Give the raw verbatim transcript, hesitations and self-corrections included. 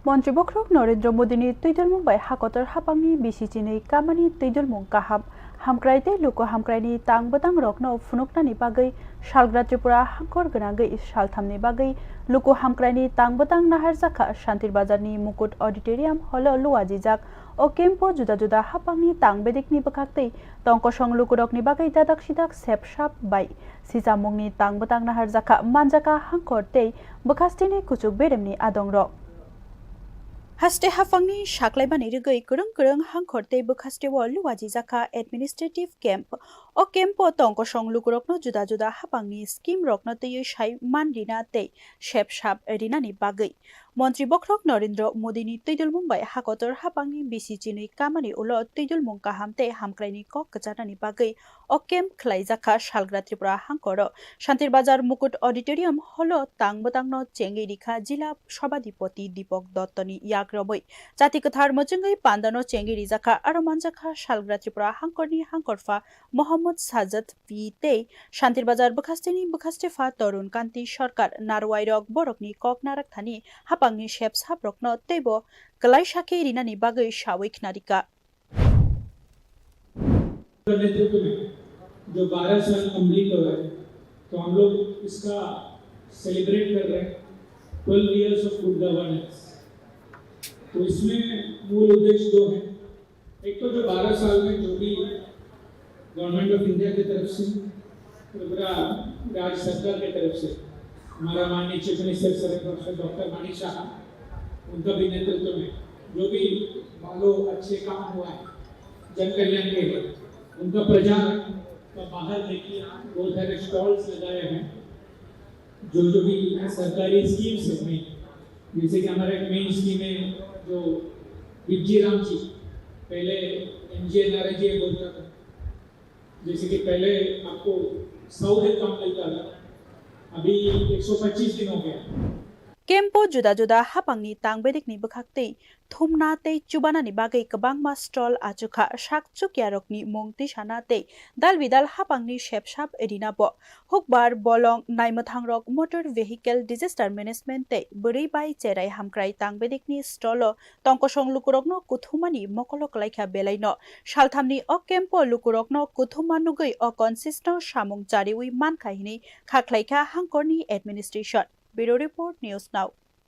Montri bokhorok Narendra Modini twidulmung bai hakotor hapangni bisi chinwi kamani twidulmung kaham, hamkrai tei luku hamkraini tang bwtangrokno phunuknani bagwi salgra Tripura hangkor gwnangwi salthamni bagwi luku hamkraini tang bwtang naharjakha Shantir Bazarni Mukut Auditorium Hall-o luajijak. O camp-o juda juda hapangni tang bedekni bwkhaktwi tongkosong lukurokni bagwi dadak sidak sep sap bai sichamungni tang bwtang naharjakha manjakha hangkor tei bwkhasteni kuchuk beremni adongrok. Haste hapangni saklaimani rwgwi kwrwng kwrwng hangkor tei bwkhasteo luajijakha administrative camp. O camp-o tongkosong lukurokno juda juda hapangni scheme rokno twiwi sai man rina tei sep sap rinani bagwi. Montri bokhorok Narendra Modini twidulmung bai hakotor hapangni bisi chinwi kamani ulo twidulmung kaham tei hamkraini kok kwcharnani bagwi o camp khlaijakha salgra Tripura hangkoro Shantir Bazar Mukut Auditorium Hall-o tang bwtangno chengwi rikha Jila Sabhadipoti Dipak Dottoni yak romwi. Jati kwthar muchungwi pandano chengwi rijakha, aro manjakha salgra Tripura hangkorni hangkorpha Mohammad Sajad P tei Shantir Bazar bwkhasteni bwkhastepha Torun Kanti Sarkar. Narwai rok borokni kok narak thani hapangni sep sap rokno teibo kwlai sakhe rinani bagwi sawi khnarika. नेतृत्व में जो बारह साल कंप्लीट हो रहा है, तो हम लोग इसका सेलिब्रेट कर रहे हैं, twelve years of good governance. तो इसमें मूल उद्देश्य दो है। एक तो जो बारह साल में जो भी गवर्नमेंट ऑफ इंडिया की तरफ से, त्रिपुरा राज्य सरकार की तरफ से हमारा माननीय chief minister sir professor doctor Manik Saha, उनका भी नेतृत्व में जो भी भालो अच्छे काम हुआ है जन कल्याण के लिए, उनका प्रचार का बाहर देखिए, बहुत सारे स्टॉल्स लगाए हैं। जो जो भी सरकारी स्कीम्स है, जैसे कि हमारा एक मेन स्कीम है जो बिब्जी रामजी, पहले एमजीएनआरजीए बोलता था, जैसे कि पहले आपको सौ दिन काम मिलता था, अभी एक सौ पच्चीस दिन हो गया। Camp-o juda juda hapangni tang bedekni bwkhaktwi thumna tei chubanani bagwi kwbangma stall achukha. Sak chukyarokni mung tisana tei dal bidal hapangni sep sap rina bo. Hukbar bolong naimwthangrok, motor vehicle, disaster management tei bwrwi bai cherai hamkrai tang bedekni stall-o tongkosong lukurokno kuthumani mokolo kwlaikha belaino. Salthamni o camp-o lukurokno kuthuma nugwi o consist-no samung chariwi mankha hinwi kha khlaikha hangkorni administration. Bureau Report, News Now.